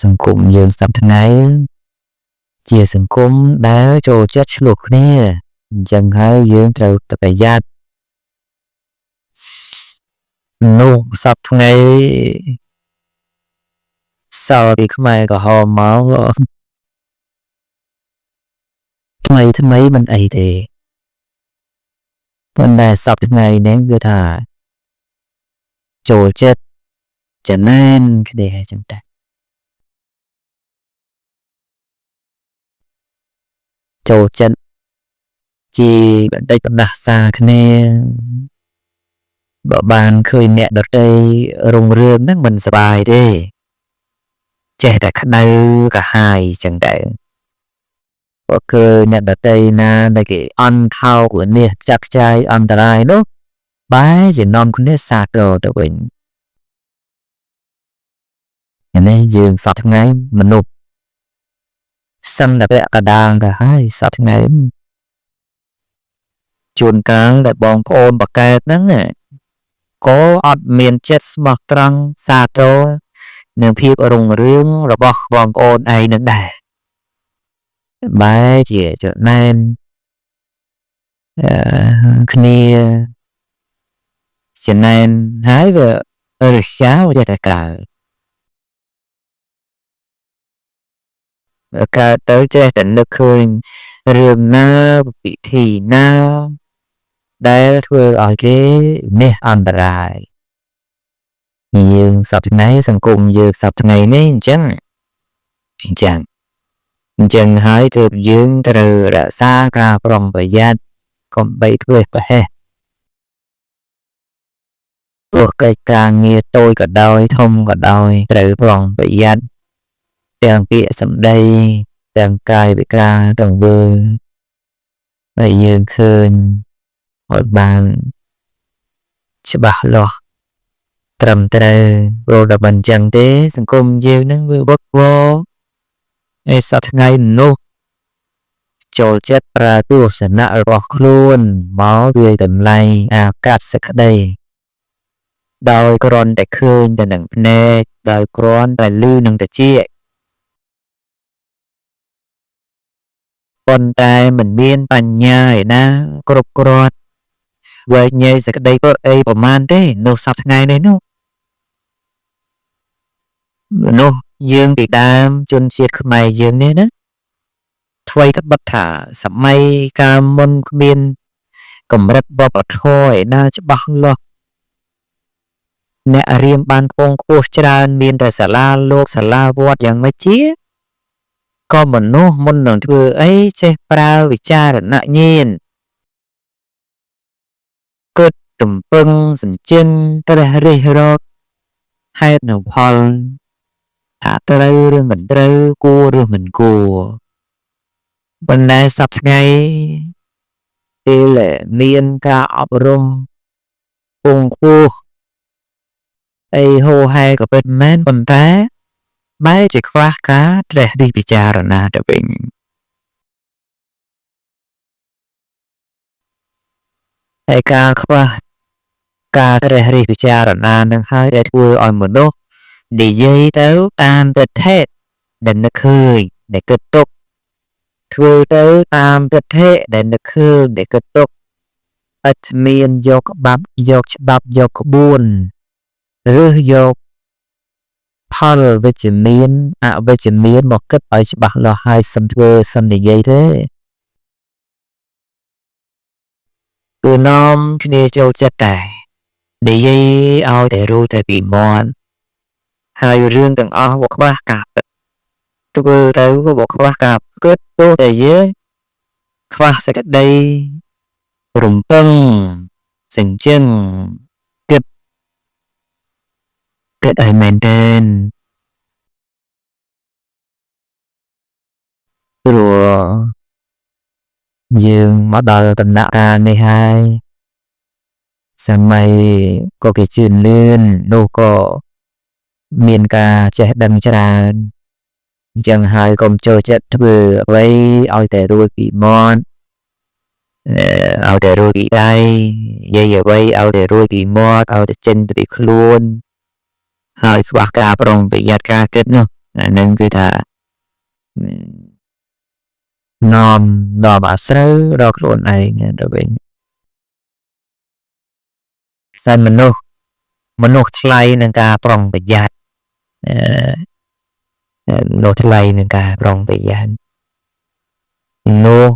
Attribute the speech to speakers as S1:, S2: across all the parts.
S1: សង្គមយើងសប្តាហ៍ថ្ងៃជាសង្គមដែលចូលចិត្តឆ្លោះគ្នាអញ្ចឹងហើយយើងត្រូវតែប្រយ័ត្ននោះសប្តាហ៍ថ្ងៃសល់ពីខ្មែរក្រហមមកថ្មីថ្មីមិនអីទេប៉ុន្តែសប្តាហ៍ថ្ងៃនេះវាថាចូលចិត្តចំណែនគ្នាចឹងតែចូលចិត្តជាបណ្ដេចបណ្ដាសាគ្នាបើបានឃើញអ្នកដទៃរុងរឿងហ្នឹងមិនសប្បាយទេចេះតែក្តៅកាហាយចឹងទៅបើឃើញអ្នកដទៃណាដែលគេអន់ថោកនេះចាក់ចាយអន្តរាយនោះបែរជានាំគ្នាសាទរទៅវិញនេះយើងសប្តាហ៍ថ្ងៃមនុស្សសឹងតែពាក់កណ្ដាលទៅហើយសប្តាហ៍ថ្ងៃជួនកាលដែលបងប្អូនបកកើតហ្នឹងក៏អត់មានចិត្តស្មោះត្រង់សាទរនឹងភាពរុងរឿងរបស់បងប្អូនឯងនឹងដែរបែរជាចំណែនគ្នាចំណែនហើយវារស្យាវាតែកើតកើតទៅចេះតែនឹកឃើញរឿងណាពិធីណាដែលធ្វើឲ្យគេនេះអន្តរាយយើងសប្តាហ៍ថ្ងៃសង្គមយើងសប្តាហ៍ថ្ងៃនេះអញ្ចឹងអញ្ចឹងហើយទើបយើងត្រូវរក្សាការប្រុងប្រយ័ត្នកុំបីធ្វេសប្រហែសព្រោះកិច្ចការងារតូចក៏ដោយធំក៏ដោយត្រូវប្រុងប្រយ័ត្នទាំងពាក្យសម្ដីទាំងកាយវិការទាំងវើហើយយើងឃើញឲ្យបានច្បាស់លាស់ត្រឹមត្រូវព្រោះដល់មិនចឹងទេសង្គមយើងនឹងវាវឹកវរឯសប្តាហ៍ថ្ងៃនោះចូលចិត្តប្រើទស្សនៈរបស់ខ្លួនមកវាយតម្លៃអាកាសសេចក្តីដោយគ្រាន់តែឃើញតែនឹងភ្នែកដោយគ្រាន់តែឮនឹងត្រចៀកប៉ុន្តែមិនមានបញ្ញាឯណាគ្រប់គ្រាន់វែកញែកសេចក្តីពិតអីប្រមាណទេនៅសប្តាហ៍ថ្ងៃនេះនោះមនុស្សយើងពីដើមជនជាតិខ្មែរយើងនេះណាថ្វីត្បិតថាសម័យកាលមុនគ្មានកម្រិតវប្បធម៌ឯណាច្បាស់លាស់អ្នករៀនបានខ្ពង់ខ្ពស់ច្រើនមានតែសាលាលោកសាលាវត្តយ៉ាងម៉េចជាក៏មនុស្សមុននឹងធ្វើអីចេះប្រើវិចារណញ្ញាណគិតរំពឹងសញ្ជឹងត្រេះរិះរកហេតុនិងផលថាត្រូវឬមិនត្រូវគួរឬមិនគួរប៉ុន្តែសប្តាហ៍ថ្ងៃពេលមានការអប់រំពងខ្ពស់អីហូហែក៏ពិតមែនប៉ុន្តែបែរជាខ្វះការត្រេះរិះពិចារណាទៅវិញហើយការខ្វះការត្រេះរិះពិចារណានឹងហើយដែលធ្វើឲ្យមនុស្សនិយាយទៅតាមទិដ្ឋិដែលនឹកឃើញដែលគិតទុកធ្វើទៅតាមទិដ្ឋិដែលនឹកឃើញដែលគិតទុកអត់មានយកច្បាប់យកច្បាប់យកក្បួនឬយកផលវិជ្ជមានអវិជ្ជមានមកគិតឲ្យច្បាស់លាស់ហើយសឹមធ្វើសឹមនិយាយទេគឺនាំគ្នាចូលចិត្តតែនិយាយឲ្យតែรู้តែពីមាត់ហើយរឿងទាំងអស់វាខ្វះការពិតធ្វើទៅក៏វាខ្វះការគិតទោះតែយើងខ្វះសេចក្តីរំពឹងសញ្ជឹងគិតគិតឲ្យមែនទែនព្រោះយើងមកដល់ដំណាក់កាលនេះហើយសម័យក៏គេជឿនលឿននោះក៏មានការចេះដឹងច្រើនអញ្ចឹងហើយកុំចូលចិត្តធ្វើអ្វីឲ្យតែរួចពីមាត់ឲ្យតែរួចពីដៃនិយាយអ្វីឲ្យតែរួចពីមាត់ឲ្យតែចេញទៅពីខ្លួនហើយខ្វះការប្រុងប្រយ័ត្នការគិតនោះ អានឹងគឺថានាំនាំអាស្រូវដល់ខ្លួនឯងទៅវិញតែមនុស្សថ្លៃនឹងការប្រុងប្រយ័ត្នមនុស្សថ្លៃនឹងការប្រុងប្រយ័ត្នមនុស្ស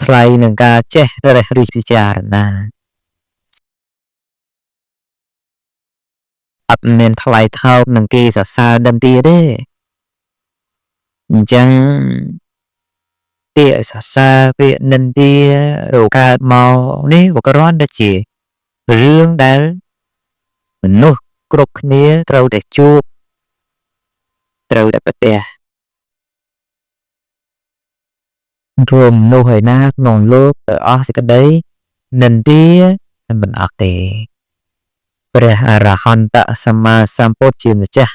S1: ថ្លៃនឹងការចេះរិះរិះពិចារណាអត់មានថ្លៃថោកនឹងគេសរសើរដឹងទៀតទេអញ្ចឹងពាក្យសរសើរពាក្យនិន្ទារកើតមកនេះវាគ្រាន់តែជារឿងដែលមនុស្សគ្រប់គ្នាត្រូវតែជួបត្រូវតែប្រទះរួមមនុស្សឯណាក្នុងលោកទៅអស់សេចក្តីនិន្ទាមិនអស់ទេព្រះអរហន្តសម្មាសម្ពុទ្ធជាម្ចាស់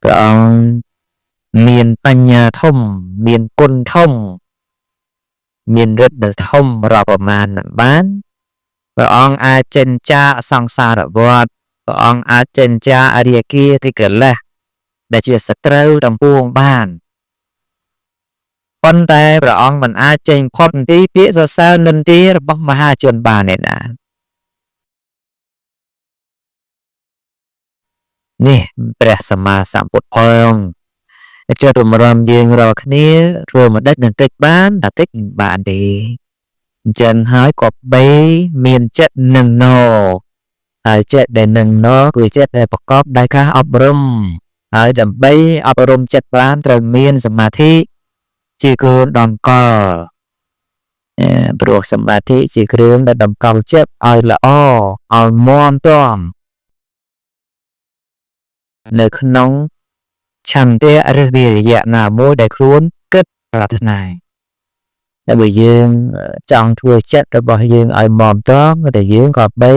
S1: ព្រះអង្គមានបញ្ញាធំមានគុណធំមានឫទ្ធិដ៏ធំរាប់ប្រមាណមិនបានព្រះអង្គអាចចិញ្ចាសង្សារវដ្តព្រះអង្គអាចចិញ្ចាអរិយគាតិកិលេសដែលជាសត្រូវទាំងពួងបានប៉ុន្តែព្រះអង្គមិនអាចចេញផុតពីពាក្យសរសើរនិន្ទារបស់មហាជនបានទេណានេះព្រះសម្មាសម្ពុទ្ធផងចុះរំរំយើងរាល់គ្នាធ្វើមិនដេចនឹងតិចបានតែតិចមិនបានទេអញ្ចឹងហើយក៏បីមានចិត្តនឹងណហើយចិត្តដែលនឹងណគឺចិត្តដែលប្រកបដោយការអប់រំហើយដើម្បីអប់រំចិត្តបានត្រូវមានសមាធិជាគ្រឿងតម្កល់ព្រោះសមាធិជាគ្រឿងដែលតម្កល់ចិត្តឲ្យល្អឲ្យមាំទាំនៅក្នុងឆន្ទៈឬវិរិយៈណាមួយដែលខ្លួនគិតប្រាថ្នាតែបើយើងចង់ធ្វើចិត្តរបស់យើងឲ្យមាំទាំតែយើងក៏បី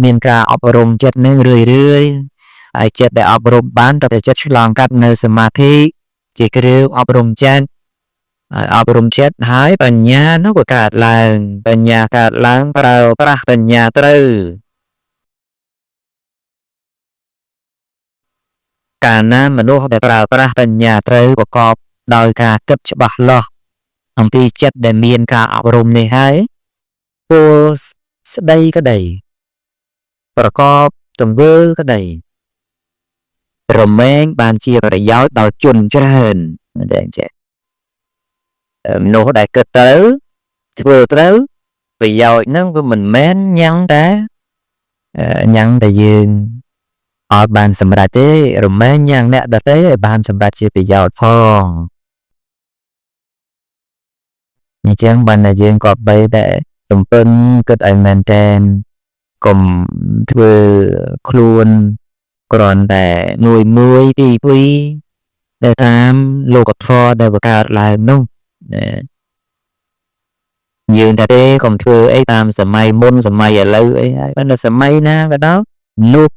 S1: មានការអប់រំចិត្តនឹងរឿយរឿយហើយចិត្តដែលអប់រំបានតែចិត្តឆ្លងកាត់នៅសមាធិជាគ្រឿងអប់រំចិត្តហើយអប់រំចិត្តហើយបញ្ញានោះក៏កើតឡើងបញ្ញាកើតឡើងប្រើប្រាស់បញ្ញាត្រូវកាលណាមនុស្សដែលប្រើប្រាស់បញ្ញាត្រូវប្រកបដោយការគិតច្បាស់លាស់អំពីចិត្តដែលមានការអប់រំនេះហើយពលស្ដីក្តីប្រកបទង្វើក្តីរមែងបានជាប្រយោជន៍ដល់ជនច្រើនដែលចេះមនុស្សដែលគិតត្រូវធ្វើត្រូវប្រយោជន៍ហ្នឹងវាមិនមែនញ៉ាំងតែយើងអត់បានសម្រេចទេរមែងញ៉ាំងអ្នកដទៃឲ្យបានសម្រេចជាប្រយោជន៍ផងអញ្ចឹងបានតែយើងក៏បីតែរំពឹងគិតឲ្យមែនតែនកុំធ្វើខ្លួនគ្រាន់តែមួយមួយពីរពីរដែលតាមលោកធម៌ដែលបង្កើតឡើងនោះយើងតែទេកុំធ្វើអីតាមសម័យមុនសម័យឥឡូវអីហើយប៉ុន្តែសម័យណាក៏ដោយនោះ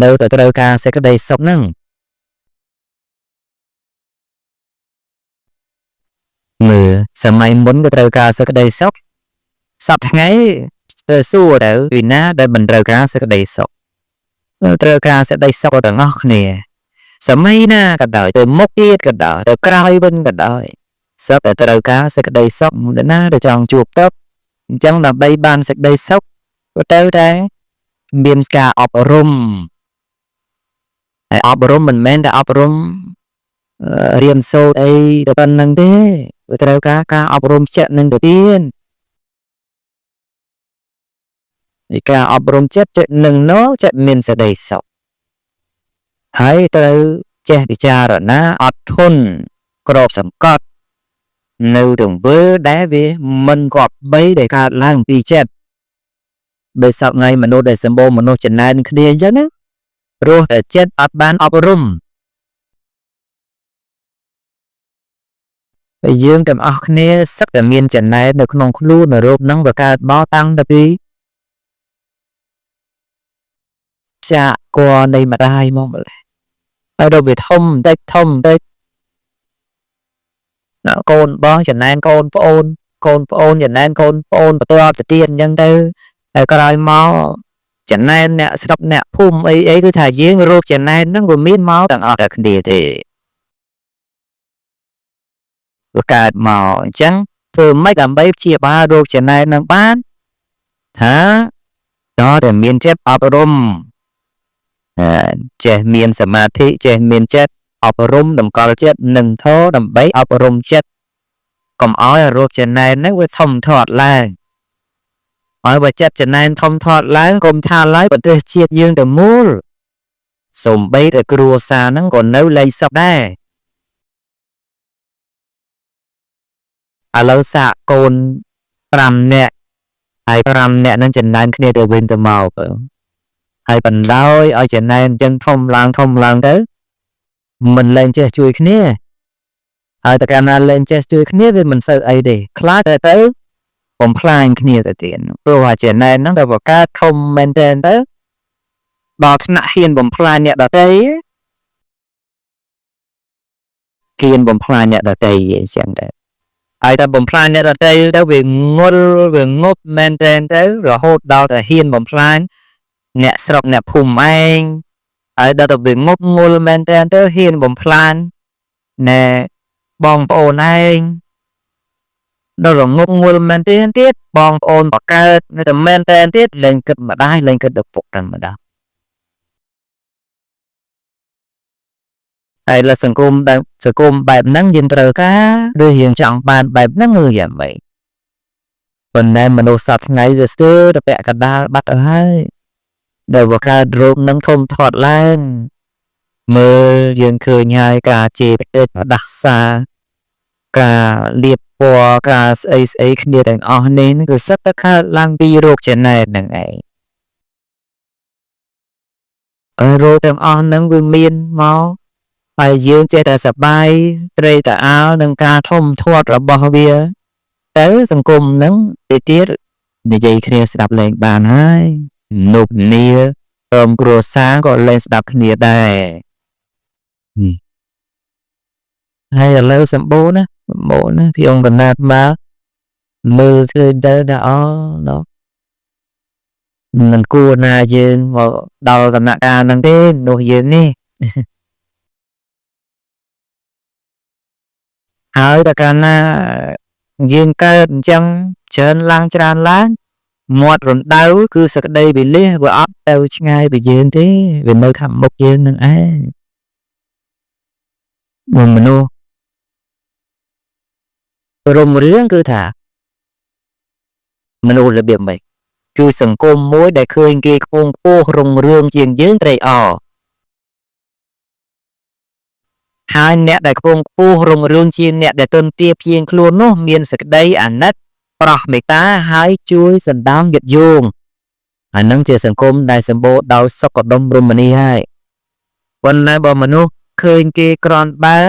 S1: នៅតែត្រូវការសេចក្តីសុខហ្នឹងមើលសម័យមុនក៏ត្រូវការសេចក្តីសុខសប្តាហ៍ថ្ងៃទៅសួរទៅពីណាដែលមិនត្រូវការសេចក្តីសុខត្រូវការសេចក្តីសុខទាំងអស់គ្នាសម័យណាក៏ដោយទៅមុខទៀតក៏ដោយទៅក្រោយវិញក៏ដោយសុទ្ធតែត្រូវការសេចក្តីសុខណាដែលចង់ជួបទៅអញ្ចឹងដើម្បីបានសេចក្តីសុខក៏ត្រូវតែមានការអប់រំហើយអប់រំមិនមែនតែអប់រំរៀនសូត្រអីទៅប៉ុណ្្នឹងទេវាត្រូវការការអប់រំចិត្តនឹងទៅទៀតឯការអប់រំចិត្តចិត្តនឹងណចិត្តមានសេចក្តីសុខហើយត្រូវចេះពិចារណាអត់ធន់ក្របសង្កត់នៅទង្វើដែលវាមិនគប្បីដែលកើតឡើងពីចិត្តដោយសប្ងៃមនុស្សដែលសម្បូរមនុស្សចំណែនគ្នាអញ្ចឹងណាព្រោះតែចិត្តអត់បានអប់រំហើយយើងទាំងអស់គ្នាសឹកតែមានចំណែននៅក្នុងខ្លួនរោគនឹងបង្កើតមកតាំងតែពីចាក់គរនៃម្ដាយមកម្លេះហើយដល់វាធំបន្តិចធំបន្តិចណាកូនបងចំណែនកូនប្អូនកូនប្អូនចំណែនកូនប្អូនបន្តទៅទៀតអញ្ចឹងទៅហើយក្រោយមក ចំណែនអ្នកស្រុកអ្នកភូមិអីអីគឺថាយើងរោគចំណែនហ្នឹងវាមានមកទាំងអស់តែគ្នាទេវាកើតមកអញ្ចឹងធ្វើម៉េចដើម្បីព្យាបាលរោគចំណែនហ្នឹងបានថាតើតែមានចិត្តអប់រំចេះមានសមាធិចេះមានចិត្តអប់រំតម្កល់ចិត្តនិងធម៌ដើម្បីអប់រំចិត្តកុំឲ្យរោគចំណែនហ្នឹងវាធំធាត់ឡើងហើយបើចិត្តចំណែនធំធាត់ឡើងកុំថាឡើយប្រទេសជាតិយើងទៅមូលសូម្បីតែគ្រួសារហ្នឹងក៏នៅលែងសុខដែរឥឡូវសាកកូន5នាក់ហើយ5នាក់ហ្នឹងចំណែនគ្នាទៅវិញទៅមកហើយបណ្ដោយឲ្យចំណែនអញ្ចឹងធំឡើងធំឡើងទៅមិនលែងចេះជួយគ្នាហើយតែកាលណាលែងចេះជួយគ្នាវាមិនសូវអីទេខ្លាចតែទៅបំផ្លាញគ្នាទៅទៀតព្រោះថាចំណែនហ្នឹងដល់បង្កើតធំមែនទែនទៅដល់ថ្នាក់ហ៊ានបំផ្លាញអ្នកដទៃហ៊ានបំផ្លាញអ្នកដទៃអញ្ចឹងដែរហើយតែបំផ្លាញអ្នកដទៃទៅវាងុលវាងប់មែនទែនទៅរហូតដល់តែហ៊ានបំផ្លាញអ្នកស្រុកអ្នកភូមិឯងហើយដល់ទៅវាងប់ងុលមែនទែនទៅហ៊ានបំផ្លាញណែបងប្អូនឯងដល់រងប់ងុលមែនទែនទៀតបងប្អូនបកើតនៅតែមែនទែនទៀតលែងគិតម្ដាយលែងគិតដល់ពុកតែម្ដងហើយលើសង្គមបែបសង្គមបែបហ្នឹងយើងត្រូវការឬយើងចង់បានបែបហ្នឹងឬយ៉ាងម៉េចប៉ុន្តែមនុស្សសប្តាហ៍ថ្ងៃវាស្ទើរតែពាក់កណ្ដាលបាត់ទៅហើយដែលវាកើតរោគនឹងធំធាត់ឡើងមើលយើងឃើញហើយការជេរប្រតិដាស់សាការលៀបពណ៌ការស្អីស្អីគ្នាទាំងអស់នេះគឺសិតតែកើតឡើងពីរោគចំណែនហ្នឹងឯងហើយរោគទាំងអស់ហ្នឹងវាមានមកហើយយើងចេះតែសប្បាយត្រេកត្រអាលនឹងការធំធាត់របស់វាទៅសង្គមហ្នឹងទៅទៀតនិយាយគ្នាស្ដាប់លែងបានហើយនុបនីក្រុមគ្រួសារក៏លែងស្ដាប់គ្នាដែរហើយឥឡូវសម្បូរណាសម្បូរណាខ្ញុំកណាត់មកមើលឃើញទៅថាអូដល់មិនគួរណាយើងមកដល់ដំណាក់កាលហ្នឹងទេនោះយើងនេះហើយតែកាលណាយើងកើតអញ្ចឹងច្រើនឡើងច្រើនឡើងមាត់រណ្ដៅគឺសក្តីវិលះវាអត់ទៅឆ្ងាយពីយើងទេវានៅខាងមុខយើងនឹងឯងមនុស្សរំរឿងគឺថាមនុស្សរបៀបម៉េចគឺសង្គមមួយដែលឃើញគេខ្ពង់ខ្ពស់រុងរឿងជាងយើងត្រេកអរហើយអ្នកដែលខ្ពង់ខ្ពស់រុងរឿងជាងអ្នកដែលទន់ទាបជាងខ្លួននោះមានសេចក្តីអាណិតប្រោះមេត្តាហើយជួយសណ្ដានយឹតយោងអានឹងជាសង្គមដែលសម្បូរដោយសុខដុមរមនាហើយប៉ុន្តែបើមនុស្សឃើញគេក្រន់បើ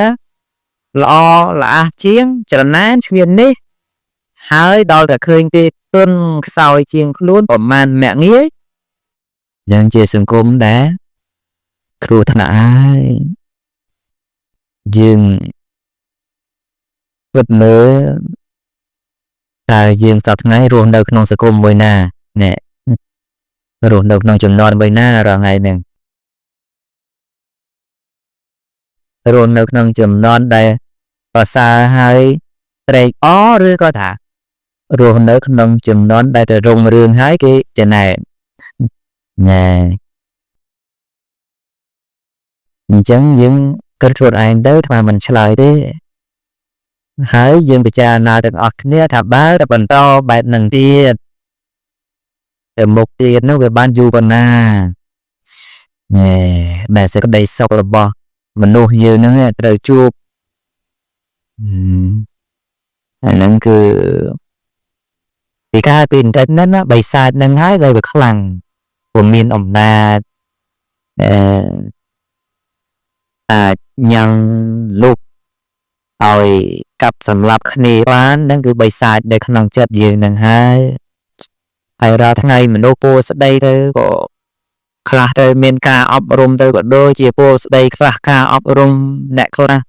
S1: ល្អល្អះជាងច្រណែនឈ្មាននេះហើយដល់តែឃើញគេទន់ខ្សោយជាងខ្លួនប្រមាណមាក់ងាយយ៉ាងជាសង្គមដែលគ្រោះថ្នាក់ហើយយើងពិតមើលតើយើងសប្តាហ៍ថ្ងៃរស់នៅក្នុងសង្គមមួយណានេះរស់នៅក្នុងចំណន់មួយណារាល់ថ្ងៃហ្នឹងរស់នៅក្នុងចំណន់ដែលប្រសើរហើយត្រេកអរឬក៏ថារស់នៅក្នុងចំណន់ដែលទៅរុងរឿងហើយគេចំណែនណែអញ្ចឹងយើងគិតខ្លួនឯងទៅថាមិនឆ្លើយទេហើយយើងពិចារណាទាំងអស់គ្នាថាបើតែបន្តបែបនឹងទៀតទៅមុខទៀតនោះវាបានយូរប៉ុណ្ណាណែបែបសេចក្តីសុខរបស់មនុស្សយើងហ្នឹងត្រូវជួបអាហ្នឹងគឺពីកាលពីបន្តិចហ្នឹងណាបិសាចហ្នឹងហើយដែលវាខ្លាំងព្រោះមានអំណាចអឺអាចញ៉ាំងលុបឲ្យកាប់សម្លាប់គ្នាបានហ្នឹងគឺបិសាចនៅក្នុងចិត្តយើងហ្នឹងហើយហើយរាល់ថ្ងៃមនុស្សពោលស្ដីទៅក៏ខ្លះទៅមានការអប់រំទៅក៏ដូចជាពោលស្ដីខ្លះការអប់រំអ្នកខ្លះ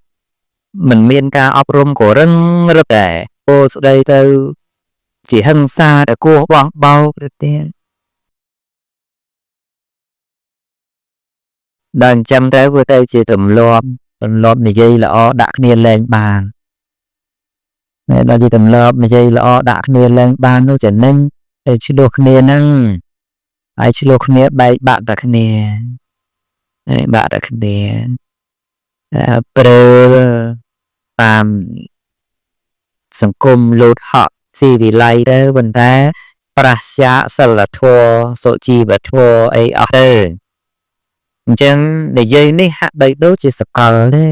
S1: មិនមានការអប់រំក៏រឹងរឹតដែរពោលស្ដីទៅជាហិង្សាតគោះបោះបោកទៅទៀត ដល់អញ្ចឹងទៅវាទៅជាទម្លាប់ទម្លាប់និយាយល្អដាក់គ្នាលែងបានណែដល់ជាទម្លាប់និយាយល្អដាក់គ្នាលែងបាននោះចំណេញតែឆ្លោះគ្នាហ្នឹងហើយឆ្លោះគ្នាបែកបាក់តែគ្នាហើយបាក់តែគ្នាព្រើតាមសង្គមលោតហក់ស៊ីវិល័យទៅប៉ុន្តែប្រាសចាកសិលធម៌សុជីវធម៌អីអស់ទៅអញ្ចឹងនិយាយនេះហាក់បីដូចជាសកលទេ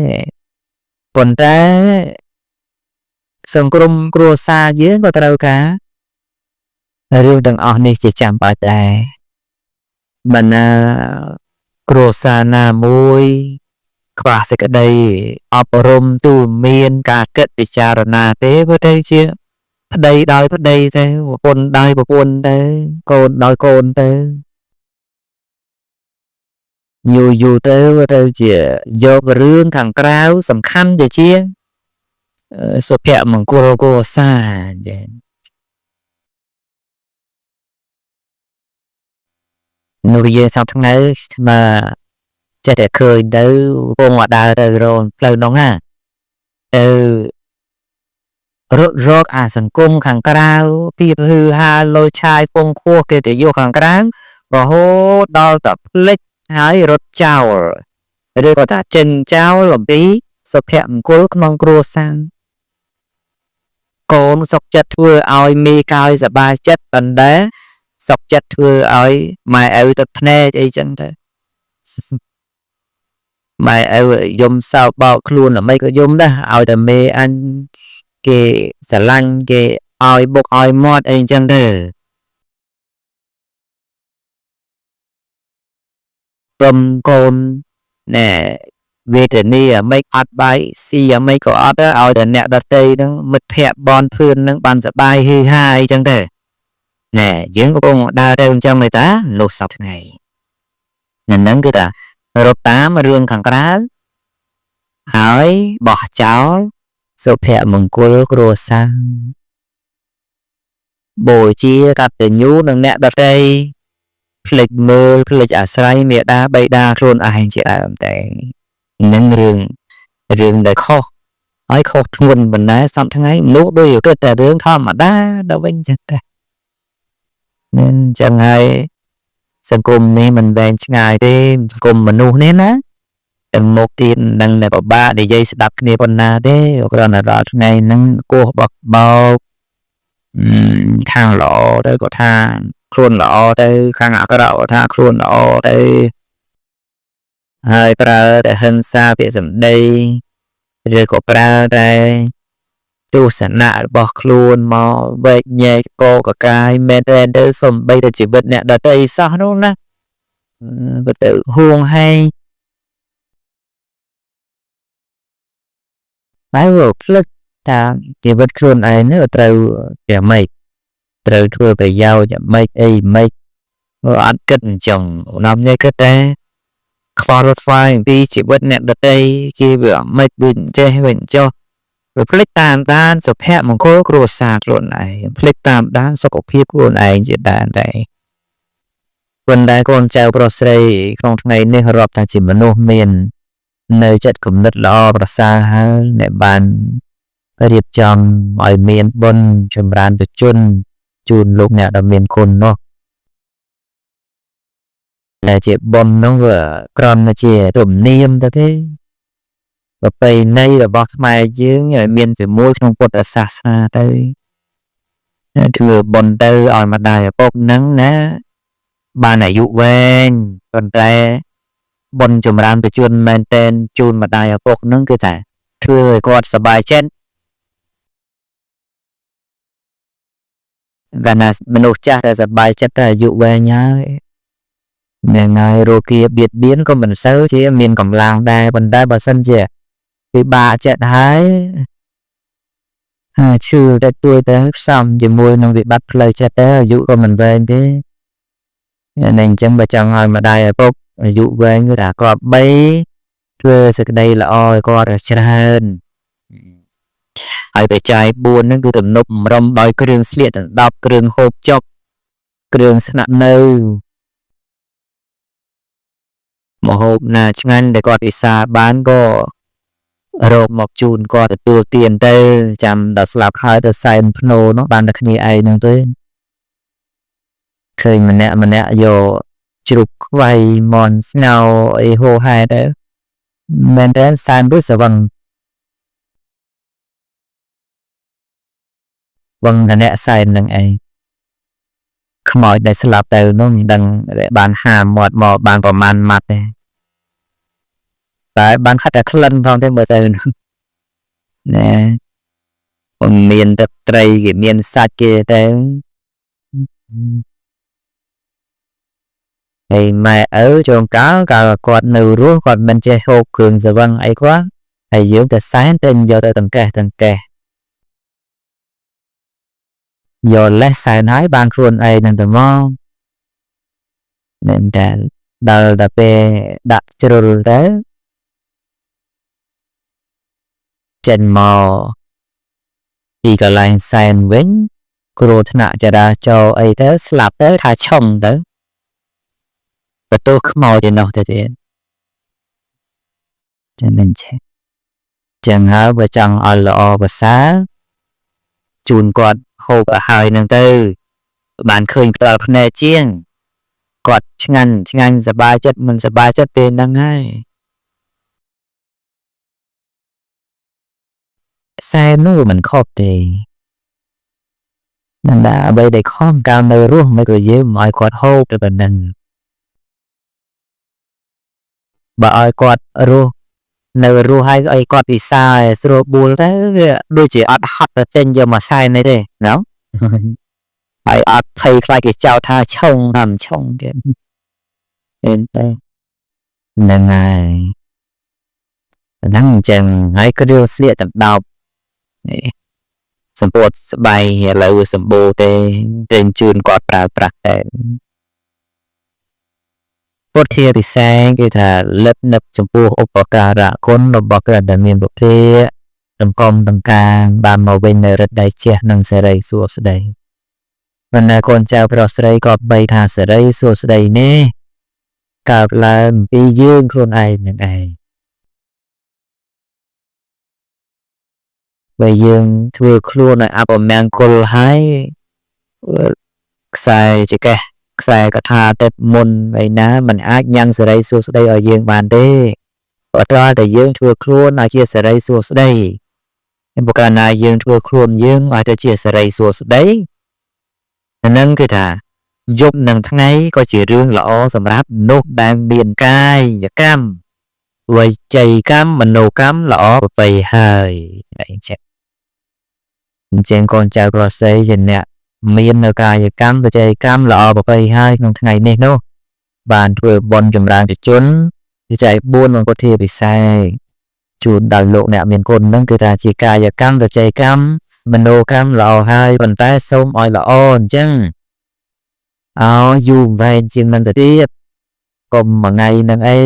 S1: ប៉ុន្តែសង្គមគ្រួសារយើងក៏ត្រូវការរឿងទាំងអស់នេះជាចាំបាច់ដែរមិនណាគ្រួសារណាមួយខ្វះសេចក្តីអប់រំទូមានការគិតពិចារណាទេព្រោះទៅជាប្តីដោយប្តីទៅប្រពន្ធដោយប្រពន្ធទៅកូនដោយកូនទៅយូរយូរទៅវាទៅជាយករឿងខាងក្រៅសំខាន់ជាជាងសុភមង្គលគ្រួសារចានោះយើងសប្តាហ៍ថ្ងៃមកចេះតែឃើញទៅពងមកដើរទៅរងផ្លូវនោះណាទៅរត់រកអាសង្គមខាងក្រៅពីហឺហាលយឆាយពងខួសគេទៅយកខាងក្រៅរហូតដល់តែភ្លេចហើយរត់ចោលឬក៏ថាចិនចោលអំពីសុភមង្គលក្នុងគ្រួសារកូនសុខចិត្តធ្វើឲ្យមេកាយសប្បាយចិត្តប៉ុន្តែសុខចិត្តធ្វើឲ្យម៉ែឪទឹកភ្នែកអីចឹងទៅម៉ែឪយំសោកបោកខ្លួនអ្វីក៏យំដែរឲ្យតែមេអញគេស្រឡាញ់គេឲ្យបុកឲ្យមាត់អីចឹងទៅព្រមកូនណែវេទនាអាម៉េចអត់បាយស៊ីអាម៉េចក៏អត់ដែរឲ្យតែអ្នកដតីហ្នឹងមិត្តភ័ក្តិបនភឿនហ្នឹងបានសប្បាយហ៊ឺហាអីចឹងទៅណែយើងកំពុងដើរទៅអញ្ចឹងមែនតានោះសប្តាហ៍ថ្ងៃហ្នឹងគឺថារត់តាមរឿងខាងក្រៅហើយបោះចោលសុភមង្គលគ្រួសារបូជាកតញ្ញូនឹងអ្នកដតីភ្លេចមើលភ្លេចអាស្រ័យមេដាបៃតាខ្លួនឯងជាដើមតែនឹងរឿងរឿងដែលខុសហើយខុសធ្ងន់បណ្ណាសពថ្ងៃមនុស្សដូចគិតតែរឿងធម្មតាដល់វិញចឹងតែនឹងចឹងហើយសង្គមនេះមិនវែងឆ្ងាយទេសង្គមមនុស្សនេះណាតែមកទៀតនឹងតែពិបាកនិយាយស្ដាប់គ្នាប៉ុណ្ណាទេគ្រាន់តែដល់ថ្ងៃហ្នឹងគោះបោកបោកខាងល្អទៅក៏ថាខ្លួនល្អទៅខាងអាក្រក់ក៏ថាខ្លួនល្អទៅហើយប្រើតែហិង្សាពាក្យសម្ដីឬក៏ប្រើតែទស្សនៈរបស់ខ្លួនមកវែកញែកកកកាយមែនទែនទៅសំបីតែជីវិតអ្នកដទៃសោះនោះណាបើទៅហួងហែងតែវាភ្លេចថាជីវិតខ្លួនឯងនេះត្រូវយ៉ាងម៉េចត្រូវធ្វើប្រយោជន៍យ៉ាងម៉េចអីម៉េចវាអត់គិតអញ្ចឹងនាំនេះគិតតែខ្វល់ខ្វាយអំពីជីវិតអ្នកដទៃគេវាមិនវាចេះវាចុះវាភ្លេចតាមដានសុភមង្គលគ្រួសារខ្លួនឯងភ្លេចតាមដានសុខភាពខ្លួនឯងជាដើមដែរប៉ុន្តែកូនចៅប្រុសស្រីក្នុងថ្ងៃនេះរាប់ថាជាមនុស្សមាននៅចិត្តគំនិតល្អប្រសើរហើយអ្នកបានរៀបចំឲ្យមានបុណ្យចម្រើនបជនជូនលោកអ្នកដែលមានគុណនោះតែជាបុណ្យនោះវាគ្រាន់តែជាទំនៀមទៅទេប្រពៃណីរបស់ខ្មែរយើងឲ្យមានជាមួយក្នុងពុទ្ធសាសនាទៅធ្វើបុណ្យទៅឲ្យម្ដាយឪពុកហ្នឹងណាបានអាយុវែងប៉ុន្តែបុណ្យចម្រើនបជនមែនតែនជូនម្ដាយឪពុកហ្នឹងគឺថាធ្វើឲ្យគាត់សប្បាយចិត្តកាលណាមនុស្សចាស់តែសប្បាយចិត្តតែអាយុវែងហើយនឹងហើយរោគាបៀតបៀនក៏មិនសូវជាមានកម្លាំងដែរប៉ុន្តែបើសិនជាពិបាកចិត្តហើយឈឺតែទួយទៅផ្សំជាមួយនឹងវិបត្តិផ្លូវចិត្តទៅអាយុក៏មិនវែងទេនេះអញ្ចឹងបើចង់ឲ្យម្ដាយឪពុកអាយុវែងគឺថាគាត់បីធ្វើសេចក្តីល្អឲ្យគាត់ច្រើនហើយបច្ច័យ4ហ្នឹងគឺទំនប់បំរុំដោយគ្រឿងស្លៀកដណ្ដប់គ្រឿងហូបចុកគ្រឿងស្នាក់នៅ ម្ហូបណាឆ្ងាញ់ដែលគាត់ពិសាបានក៏រកមកជូនគាត់ទទួលទានទៅចាំដល់ស្លាប់ហើយទៅសែនភ្នោនោះបានតែគ្នាឯងហ្នឹងទេឃើញម្នាក់ម្នាក់យកជ្រូកខ្វៃមន់ស្ងោរអីហូហែទៅមែនតើសែនរួចសវឹងវឹងតែអ្នកសែននឹងឯងខ្មោចដែលស្លាប់ទៅនោះមិនដឹងបានហាមាត់មកបានប្រមាណម៉ាត់ទេតែបានខាត់តែក្លិនផងទេមើលទៅណែមិនមានទឹកត្រីគេមានសាច់គេទៅហើយម៉ែឪជួនកាលកាលគាត់នៅរស់គាត់មិនចេះហូបគ្រឿងស្រវឹងអីគាត់ហើយយើងទៅសែនទៅយកទៅតង្កេះតង្កេះយកលេសសែនហើយបានខ្លួនឯងនឹងទៅមកណែតែដល់តែពេលដាក់ជ្រុលទៅចេញមកពីកន្លែងសែនវិញគ្រោះថ្នាក់ចរាចរណ៍អីទៅស្លាប់ទៅថាឆុងទៅបន្ទោសខ្មោចឯនោះទៅទៀតចឹងនឹងឆេះចឹងហើយបើចង់ឲ្យល្អប្រសើរជូនគាត់ហូបឲ្យហើយនឹងទៅបានឃើញផ្ទាល់ភ្នែកជាងគាត់ឆ្ងាញ់ឆ្ងាញ់សប្បាយចិត្តមិនសប្បាយចិត្តពេលហ្នឹងហើយសែននោះមិនខុសទេนั่นแหละអ្វីដែលខំកាលនៅរស់មិនក៏យើងមិនឲ្យគាត់ហូបទៅប៉ុណ្ណឹងបើឲ្យគាត់រស់នៅរស់ហើយឲ្យគាត់ពិសាឲ្យស្រួលបួលទៅវាដូចជាអត់ហត់ទៅទិញយកមកសែននេះទេណ៎ហើយអត់ភ័យខ្លាចគេចោទថាឆុងថាមិនឆុងទៀតឃើញទេហ្នឹងហើយហ្នឹងអញ្ចឹងហើយគ្រឿងស្លៀកដណ្ដប់នេះសម្ពោធស្បៃឥឡូវសម្បូរទេទិញជូនគាត់ប្រើប្រាស់តែពុទ្ធាពិសេសគេថាលឹកនឹកចំពោះឧបការៈគុណរបស់ព្រះដែលមានពុទ្ធាតម្កុំតម្កាងបានមកវិញនៅរិទ្ធដៃជះនិងសេរីសួស្តីបណ្ដាកូនចៅប្រុសស្រីក៏បីថាសេរីសួស្តីនេះកើតឡើងពីយើងខ្លួនឯងនឹងឯងបើយើងធ្វើខ្លួនឲ្យអពមង្គលហើយខ្សែចកេះខ្សែកថាទៅមុនឯណាมันអាចញ៉ាំងសេរីសួស្តីឲ្យយើងបានទេព្រោះតែយើងធ្វើខ្លួនឲ្យជាសេរីសួស្តីបើកាលណាយើងធ្វើខ្លួនយើងឲ្យទៅជាសេរីសួស្តីហ្នឹងគឺថាយប់និងថ្ងៃក៏ជារឿងល្អសម្រាប់មនុស្សដែលមានកាយកម្មវិច័យកម្មមโนកម្មល្អប្រពៃហើយអញ្ចឹងអញ្ចឹងកូនចៅប្រុសស្រីជាអ្នកមាននៅកាយកម្មវិច័យកម្មល្អប្រពៃហើយក្នុងថ្ងៃនេះនោះបានធ្វើបុណ្យចម្រើនជនវិច័យ4មង្គលធាពិសេសជូនដល់លោកអ្នកមានគុណនឹងគឺថាជាកាយកម្មវិច័យកម្មមโนកម្មល្អហើយប៉ុន្តែសូមឲ្យល្អអញ្ចឹងអោយូរវែងជាងនឹងទៅទៀតកុំមួយថ្ងៃនឹងអី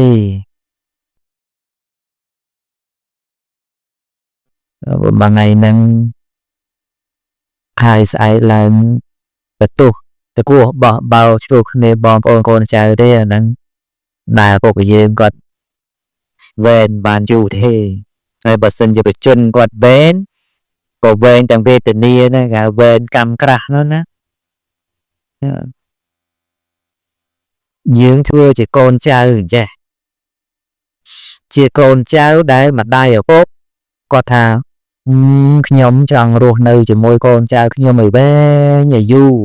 S1: មួយថ្ងៃនឹងហើយស្អែកឡើងបន្ទោសតគោះបោះបោឆ្លោះគ្នាបងប្អូនកូនចៅទេអាហ្នឹងដែលពុកយើងគាត់វែងបានយូរទេហើយបើសិនជាប្រជជនគាត់វែងក៏វែងទាំងវេទនាណាគេវែងកម្មក្រាស់នោះណាយើងធ្វើជាកូនចៅអញ្ចេះជាកូនចៅដែលម្ដាយឪពុកគាត់ថាខ្ញុំចង់រស់នៅជាមួយកូនចៅខ្ញុំឲ្យវែងឲ្យយូរ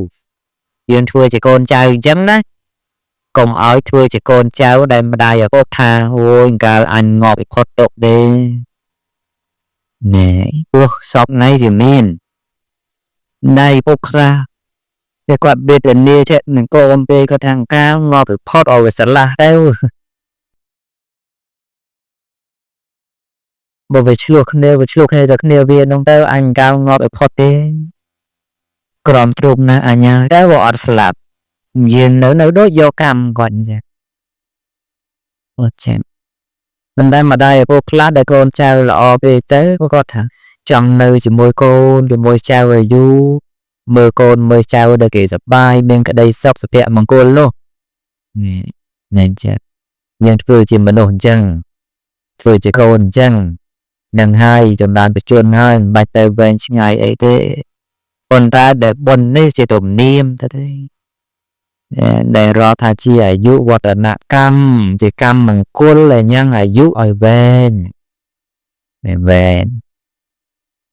S1: យើងធ្វើជាកូនចៅអញ្ចឹងណាកុំឲ្យធ្វើជាកូនចៅដែលម្ដាយឪពុកថាអូយកាលអញងាប់ឲ្យផុតទុកទេណែព្រោះសពថ្ងៃវាមានណៃពុកខ្លះតែគាត់វេទនាចិត្តនឹងកូនពេលគាត់ថាកាលងាប់ឲ្យផុតឲ្យវាស្រឡះទៅបើវាឆ្លោះគ្នាវាឆ្លោះគ្នាទៅគ្នាវានោះទៅអញកាលងាប់ឲ្យផុតទេក្រំទ្រូបណាអញ្ញាតែវាអត់ស្លាប់យើងនៅដូចយកកម្មគាត់អញ្ចឹងអត់ចេះមិនដែលម្ដាយឪពុកខ្លះដែលកូនចៅល្អពេកទៅគាត់ថាចង់នៅជាមួយកូនជាមួយចៅឲ្យយូរមើលកូនមើលចៅដែលគេសប្បាយមានក្តីសុខសុភមង្គលនោះនេះចេះ យើងធ្វើជាមនុស្សអញ្ចឹងធ្វើជាកូនអញ្ចឹងនឹងហើយចម្រើនបជនហើយមិនបាច់ទៅវែងឆ្ងាយអីទេប៉ុន្តែដែលបុណ្យនេះជាទំនៀមទៅទេដែលរាប់ថាជាអាយុវឌ្ឍនកម្មជាកម្មមង្គលដែលញ៉ាំងអាយុឲ្យវែងវែង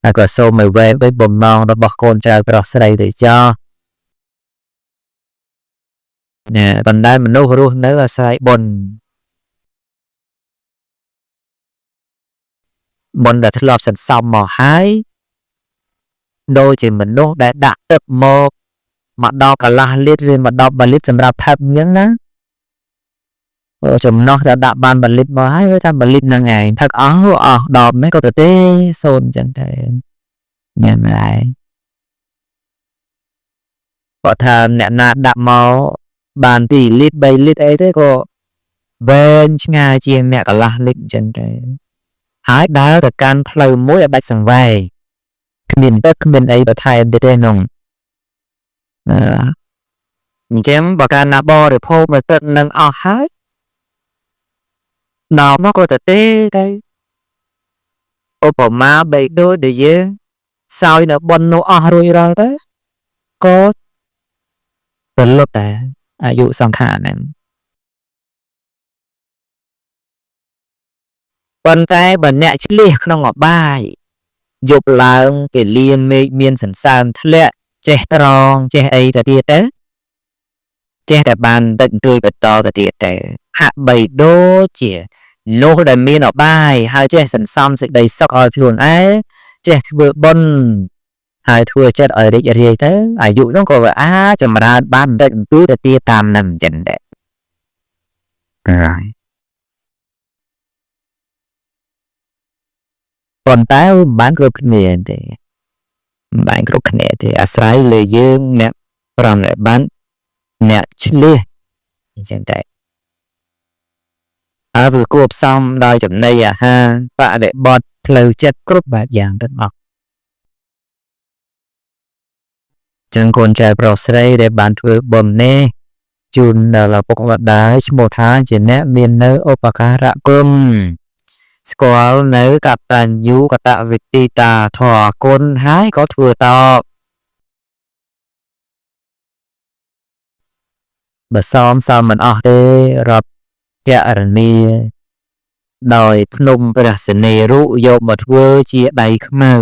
S1: ហើយក៏សូមឲ្យវែងដូចបំណងរបស់កូនចៅប្រុសស្រីទៅចោះណែប៉ុន្តែមនុស្សរស់នៅអាស្រ័យបុណ្យបុណ្យដែលធ្លាប់សន្សំមកហើយដូចជាមនុស្សដែលដាក់ទឹកមកដល់កន្លះលីត្រឬមកដល់1លីត្រសម្រាប់ផឹកអញ្ចឹងណាចំណោះតែដាក់បាន1លីត្រមកហើយថា1លីត្រហ្នឹងឯងផឹកអស់អស់10ហ្នឹងក៏ទៅទេសូន្យអញ្ចឹងទៅញ៉ាំហើយគាត់ថាអ្នកណាដាក់មកបាន2លីត្រ3លីត្រអីទេក៏វែងឆ្ងាយជាងអ្នកកន្លះលីត្រអញ្ចឹងទៅហើយដើរទៅកាន់ផ្លូវមួយឲ្យដាច់សង្វេគគ្មានទឹកគ្មានអីបន្ថែមទៀតទេនោះអញ្ចឹងបើកាលណាបរិភោគមកទឹកនឹងអស់ហើយដល់មកក៏ទៅទេទៅឧបមាបីដូចដែលយើងសោយនៅបុណ្យនោះអស់រួចរាល់ទៅក៏ប្រលប់តែអាយុសង្ខារហ្នឹងប៉ុន្តែបើអ្នកឆ្លៀសក្នុងអបាយយប់ឡើងគេលៀនមេឃមានសន្សើមធ្លាក់ចេះត្រងចេះអីទៅទៀតទៅចេះតែបានតិចបន្តួចបន្តទៅទៀតទៅហាក់បីដូចជានោះដែលមានអបាយហើយចេះសន្សំសេចក្តីសុខឲ្យខ្លួនឯងចេះធ្វើបុណ្យហើយធ្វើចិត្តឲ្យរីករាយទៅអាយុនោះក៏វាអាចចម្រើនបានតិចបន្តួចទៅទៀតតាមនឹងអញ្ចឹងដែរហើយប៉ុន្តែមិនបានគ្រប់គ្នាទេមិនបានគ្រប់គ្នាទេអាស្រ័យលើយើងអ្នកប្រណិប័តអ្នកឆ្លៀសអញ្ចឹងតែហើយវាគួបផ្សំដោយចំណីអាហារបរិបត្តិផ្លូវចិត្តគ្រប់បែបយ៉ាងទាំងអស់ចឹងកូនចៅប្រុសស្រីដែលបានធ្វើបុណ្យនេះជូនដល់ឪពុកម្ដាយឈ្មោះថាជាអ្នកមាននៅឧបការៈគុណស្គាល់នៅកតញ្ញូកតវេទិតាធម៌គុណហើយក៏ធ្វើតបបើសមសមមិនអស់ទេរាប់កណនីដោយភ្នំព្រះសិនេរុយកមកធ្វើជាដៃខ្មៅ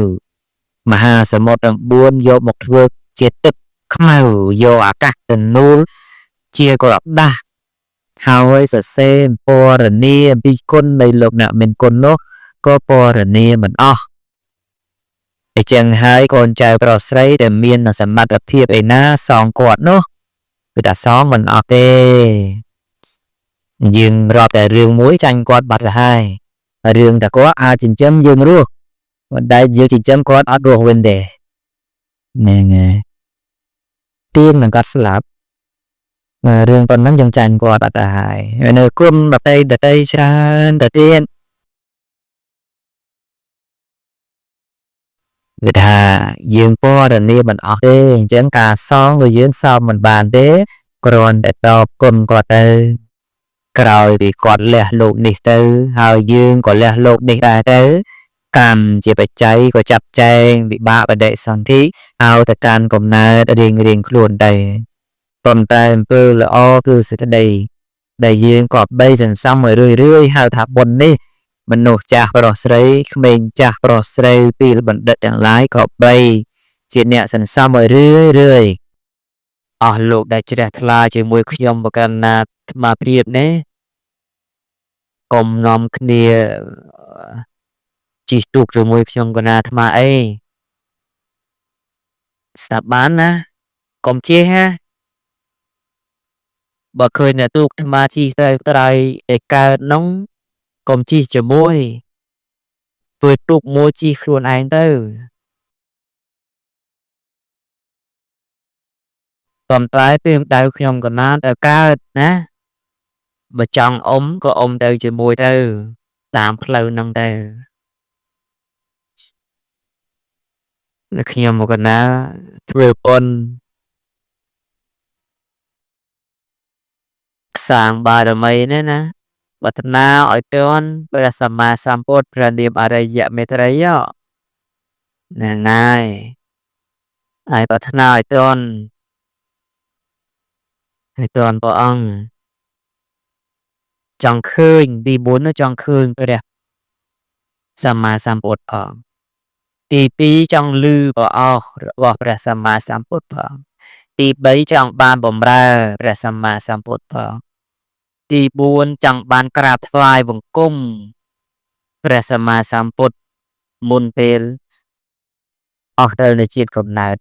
S1: មហាសមុទ្រទាំង4យកមកធ្វើជាទឹកខ្មៅយកអាកាសទៅនូលជាក្រដាសហើយសរសេរពណ៌នាអំពីគុណនៃលោកអ្នកមានគុណនោះក៏ពណ៌នាមិនអស់អញ្ចឹងហើយកូនចៅប្រុសស្រីដែលមានសមត្ថភាពឯណាសងគាត់នោះគឺថាសងមិនអស់ទេយើងរាប់តែរឿងមួយចាញ់គាត់បាត់ទៅហើយរឿងតែគាត់អាចចិញ្ចឹមយើងរស់ប៉ុន្តែយើងចិញ្ចឹមគាត់អត់រស់វិញទេហ្នឹងហើយទៀងនឹងគាត់ស្លាប់រឿងប៉ុណ្ណឹងយើងចាញ់គាត់បាត់ទៅហើយនៅគុណដតីដតីច្រើនទៅទៀតគឺថាយើងពណ៌នាមិនអស់ទេអញ្ចឹងការសងក៏យើងសងមិនបានទេគ្រាន់តែតបគុណគាត់ទៅក្រោយពីគាត់លះលោកនេះទៅហើយយើងក៏លះលោកនេះដែរទៅកម្មជាបច្ច័យក៏ចាប់ចែងវិបាកបដិសន្ធិឲ្យទៅកាន់កំណើតរៀងរៀងខ្លួនដែរប៉ុន្តែអំពើល្អគឺសេចក្តីដែលយើងក៏បីសន្សំឲ្យរឿយរឿយហៅថាបុណ្យនេះមនុស្សចាស់ប្រុសស្រីក្មេងចាស់ប្រុសស្រីពីបណ្ឌិតទាំងឡាយក៏បីជាអ្នកសន្សំឲ្យរឿយរឿយអស់លោកដែលជ្រះថ្លាជាមួយខ្ញុំបកណាអាត្មាព្រាបនេះកុំនាំគ្នាជិះទូកជាមួយខ្ញុំកណាអាត្មាអីស្ដាប់បានណាកុំជិះហាបើឃើញអ្នកទូកអាត្មាជិះទៅត្រៃឯកើតនោះកុំជិះជាមួយធ្វើទូកមួយជិះខ្លួនឯងទៅប៉ុន្តែពេលដៅខ្ញុំកណាទៅកើតណាបើចង់អ៊ំក៏អ៊ំទៅជាមួយទៅតាមផ្លូវហ្នឹងទៅខ្ញុំមកកណាធ្វើបុណ្យសាងបារមីនេះណា ប្រាថ្នាឲ្យទាន់ព្រះសម្មាសម្ពុទ្ធព្រះនាមអរិយមេត្រីហ្នឹងហើយហើយប្រាថ្នាឲ្យទាន់ព្រះអង្គចង់ឃើញទី4ចង់ឃើញព្រះសម្មាសម្ពុទ្ធផងទី2ចង់ឮព្រះអោសរបស់ព្រះសម្មាសម្ពុទ្ធផងទី3ចង់បានបំរើព្រះសម្មាសម្ពុទ្ធផងទី4ចង់បានក្រាបថ្វាយបង្គំព្រះសម្មាសម្ពុទ្ធមុនពេលអស់ទៅនៅជាតិកំណើត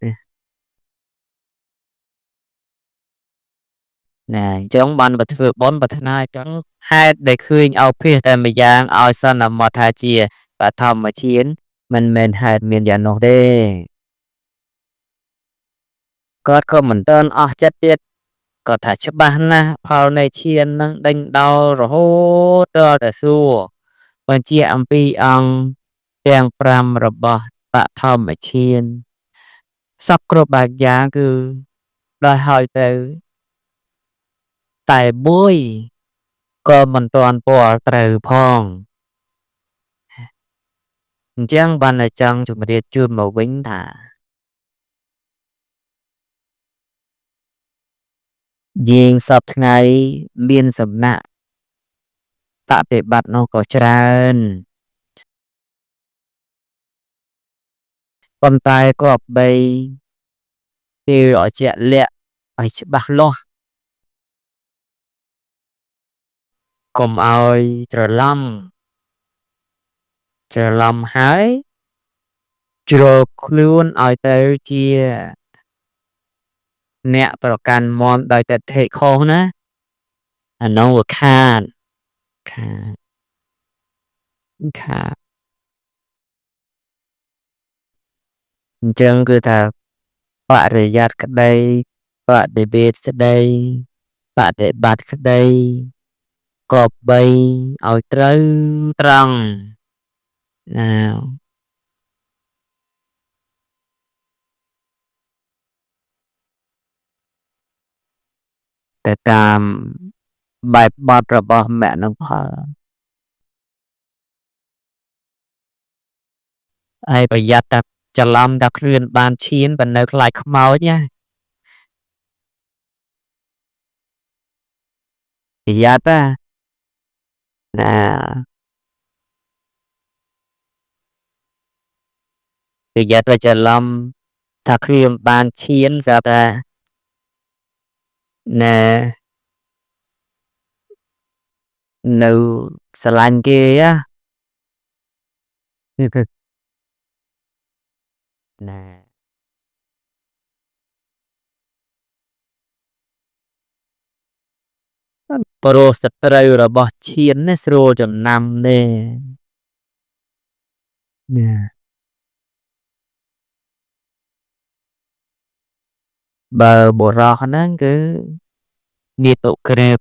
S1: ណាអញ្ចឹងបានបើធ្វើបុណ្យប្រាថ្នាចង់ហេតុដែលឃើញឲ្យភាសតែម្យ៉ាងឲ្យសន្មតថាជាបឋមឈានមិនមែនហេតុមានយ៉ាងនោះទេគាត់ក៏មិនទាន់អស់ចិត្តទៀតគាត់ថាច្បាស់ណាស់ផលនៃឈាននឹងដេញដោលរហូតដល់តែសួរបញ្ជាអំពីអង្គទាំង5របស់បឋមឈានសពគ្រប់បែបយ៉ាងគឺដល់ហើយទៅតែមួយក៏មិនទាន់ពាល់ត្រូវផងអញ្ចឹងបានតែចង់ជម្រាបជូនមកវិញថាយើងសពថ្ងៃមានសំណាក់បប្រតិបត្តិនោះក៏ច្រើនប៉ុន្តែក៏បីពេលឲ្យជាក់លាក់ឲ្យច្បាស់លាស់កុំឲ្យច្រឡំហើយជ្រុលខ្លួនឲ្យទៅជាអ្នកប្រកាន់មមដោយទិដ្ឋិខុសណាអានោះវាខាតខាតខាតអញ្ចឹងគឺថាបរិយត្តិក្តីបដិវេធក្តីបដិបត្តិក្តីក៏បីឲ្យត្រូវត្រង់ណាតែតាមបែបបទរបស់មគ្គនិងផលហើយប្រយ័ត្នតែច្រឡំតែគ្រឿនបានឈានបើនៅខ្លាចខ្មោចណាប្រយ័ត្នណាប្រយ័ត្នតែច្រឡំថាគ្រឿនបានឈានស្រាប់តែណែនៅស្រឡាញ់គេណាគឺណែព្រោះសត្រូវរបស់ឈាននេះស្រួលចំណាំទេណាបើបុរសហ្នឹងគឺងាតុក្រេប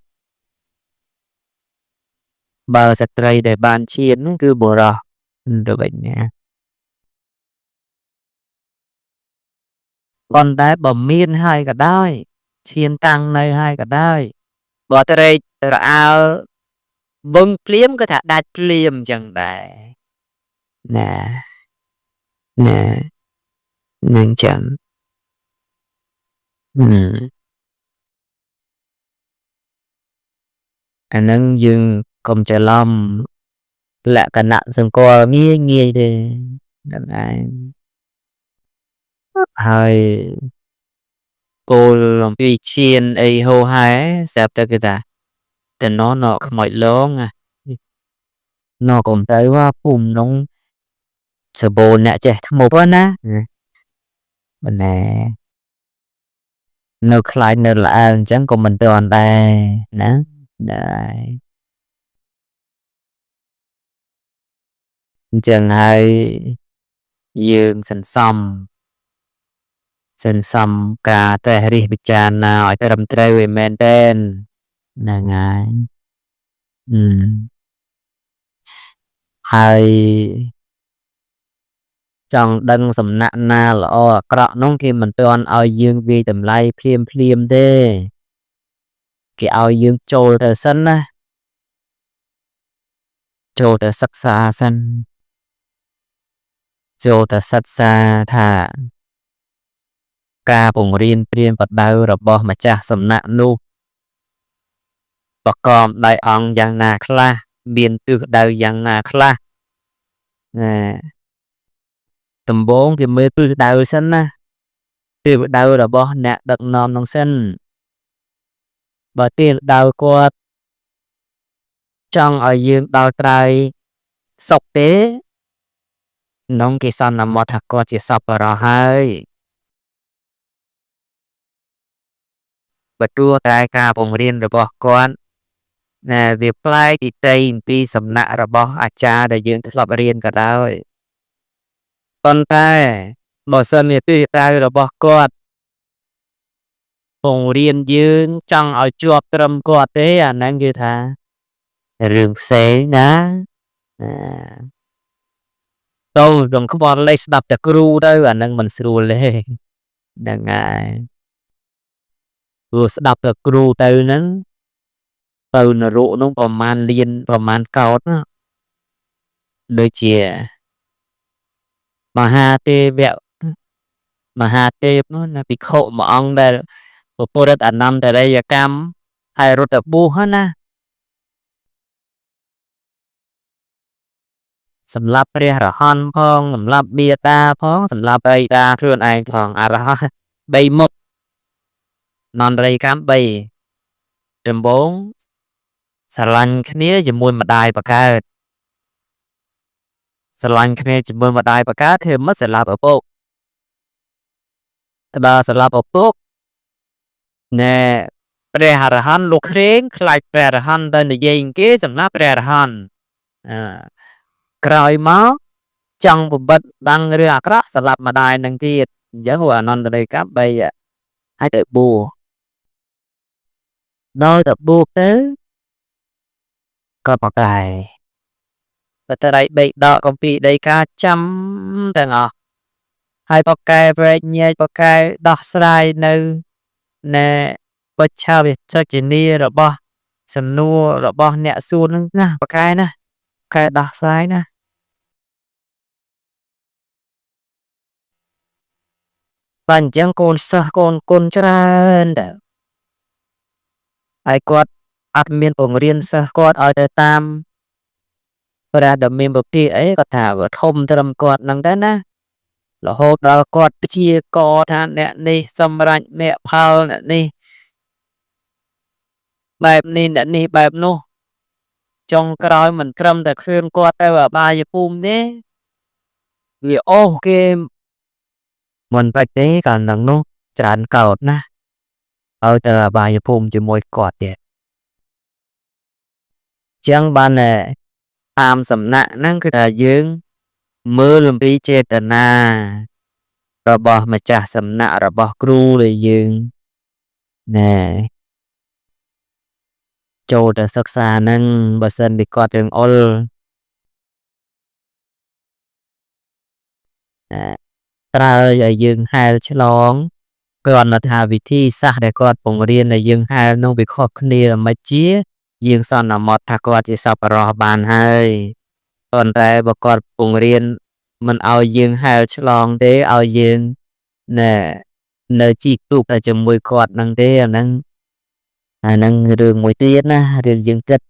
S1: បើស្ត្រីដែលបានឈានហ្នឹងគឺបុរសទៅវិញណាប៉ុន្តែបើមានហើយក៏ដោយឈានតាំងនៅហើយក៏ដោយបើត្រេកត្រអាលវឹងភ្លាមក៏ថាដាច់ភ្លាមអញ្ចឹងដែរណាណានឹងចឹងអាហ្នឹងយើងកុំច្រឡំលក្ខណៈសង្កល់ងាយងាយទេហ្នឹងឯងហើយគោលអំពីឈានអីហោហែស្រាប់តែគេថាតែណណខ្មោចលងណកុំទៅว่าភូមិនោះសបូរអ្នកចេះធ្មប់ណាបណ្ណែនៅខ្លាចនៅល្អអញ្ចឹងក៏មិនទាន់ដែរណាដែរអញ្ចឹងហើយយើងសន្សំការត្រេះរិះពិចារណាឲ្យត្រឹមត្រូវឲ្យមែនទែនហ្នឹងហើយហើយចង់ដឹងសំណាក់ណាល្អអាក្រក់នោះគេមិនទាន់ឲ្យយើងវាយតម្លៃភ្លាមភ្លាមទេគេឲ្យយើងចូលទៅសិនណា ចូលទៅសិក្សាសិនចូលទៅសិក្សាថាការពង្រៀនព្រានបដៅរបស់ម្ចាស់សំណាក់នោះប្រកបដោយអង្គយ៉ាងណាខ្លះមានទិសដៅយ៉ាងណាខ្លះណាដំបូងគេមើលទិសដៅសិនណាទិសដៅរបស់អ្នកដឹកនាំនោះសិនបើទិសដៅគាត់ចង់ឲ្យយើងដល់ត្រើយសុខទេនងគេសន្មតថាគាត់ជាសប្បុរសហើយបើទោះតែការបង្រៀនរបស់គាត់ណាវាប្លែកទីតីអំពីសំណាក់របស់អាចារ្យដែលយើងធ្លាប់រៀនក៏ដោយប៉ុន្តែបើសិនជាទិសដៅរបស់គាត់បង្រៀនយើងចង់ឲ្យជាប់ត្រឹមគាត់ទេអាហ្នឹងគឺថារឿងផ្សេងណាទៅរំខ្វល់លេស្ដាប់តែគ្រូទៅអាហ្នឹងមិនស្រួលទេហ្នឹងហើយព្រោះស្ដាប់តែគ្រូទៅហ្នឹងទៅនរកនោះប្រមាណលានប្រមាណកោតណាដូចជាមហាទេវៈមហាទេពនោះណាភិក្ខុមួយអង្គដែលប្រព្រឹត្តអនន្តរិយកម្មហើយរត់ទៅបួសណាសម្រាប់ព្រះរហន្តផងសម្រាប់មេតាផងសម្រាប់អីតាខ្លួនឯងផងអរហន្ត3មុខអនន្តរិយកម្ម3ដំបូងស្រឡាញ់គ្នាជាមួយម្ដាយបកើតស្រឡាញ់គ្នាជាមួយម្ដាយបកើតធ្វើមិនសម្រាប់ឪពុកទៅដល់សម្រាប់ឪពុកណែព្រះអរហន្តលោកក្រែងខ្លាចព្រះអរហន្តទៅនិយាយគេសម្រាប់ព្រះអរហន្តអឺក្រោយមកចង់បំបិតបាំងរឿងអាក្រក់សម្រាប់ម្ដាយនឹងទៀតអញ្ចឹងអនន្តរិយកម្ម3ហើយទៅបួសដល់ទៅបួសទៅក៏បកែបតរៃបីដកកំពីដីកាចាំទាំងអស់ហើយបកែវែកញែកបកែដោះស្រាយនៅណែបច្ឆាវិចជនីរបស់សំណួររបស់អ្នកសួរនឹងណាបកែណាកែដោះស្រាយណាបាទអញ្ចឹងកូនសិស្សកូនគុណច្រើនតើហើយគាត់អត់មានបង្រៀនសិស្សគាត់ឲ្យទៅតាមព្រះដ៏មានពភាអីគាត់ថាធំត្រឹមគាត់ហ្នឹងទៅណារហូតដល់គាត់ព្យាករថាអ្នកនេះសម្រេចអ្នកផលអ្នកនេះបែបនេះអ្នកនេះបែបនោះចុងក្រោយមិនត្រឹមតែឃើញគាត់ទៅអបាយភូមិទេវាអូសគេមិនបាច់ទេកាលហ្នឹងនោះច្រើនកោតណាស់ឲ្យទៅអបាយភូមិជាមួយគាត់ទៀតចឹងបានតាមសំណាក់ហ្នឹងគឺថាយើងមើលអំពីចេតនារបស់ម្ចាស់សំណាក់របស់គ្រូដែលយើងណែចូលទៅសិក្សាហ្នឹងបើសិនពីគាត់រឿងអុលត្រូវឲ្យយើងហែលឆ្លងគ្រាន់តែថាវិធីសាស្ត្រដែលគាត់បង្រៀនឲ្យយើងហែលនោះវាខុសគ្នាមិនជាយើងសន្មតថាគាត់ជាសប្បុរសបានហើយប៉ុន្តែបើគាត់បង្រៀនមិនឲ្យយើងហែលឆ្លងទេឲ្យយើងណែនៅជីកទូកតែជាមួយគាត់ហ្នឹងទេអាហ្នឹងរឿងមួយទៀតណារឿងយើងគិត